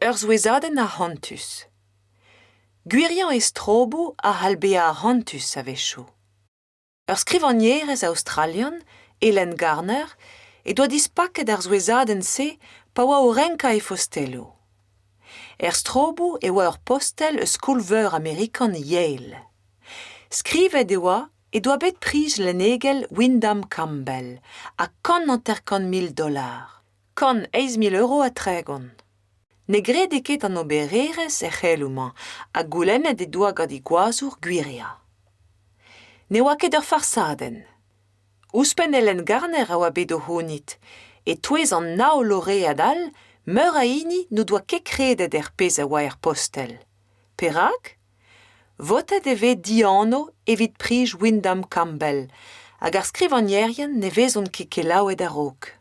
Ur souezhadenn arc'hantus. Gwiriañ e stroboù a c'hall bezañ arc'hantus a-wechoù. Ur skrivagnerez aostralian, Ellen Garner, he doa dispaket ar souezhadenn-se pa oa o renkañ he fosteloù. Er stroboù e oa ur postel eus skol-veur amerikan Yale. Skrivet e oa he doa bet priz lennegel Windham Campbell ha 150 000 dollar, 108 000 euro ha 30. Ne grede ket an obererezh er c'heloù-mañ ha goulennet he doa gant he gwazour gwiriañ. Ne oa ket ur farsadenn. Ouzhpenn Ellen Garner a oa bet o c'hounit. E-touez an nav loread all, meur a hini n'o doa ket kredet er pezh a oa er postel. Perak ? Votet e vez dianv evit prij Windham Campbell hag ar skrivagnerien ne vezont ket kelaouet a-raok.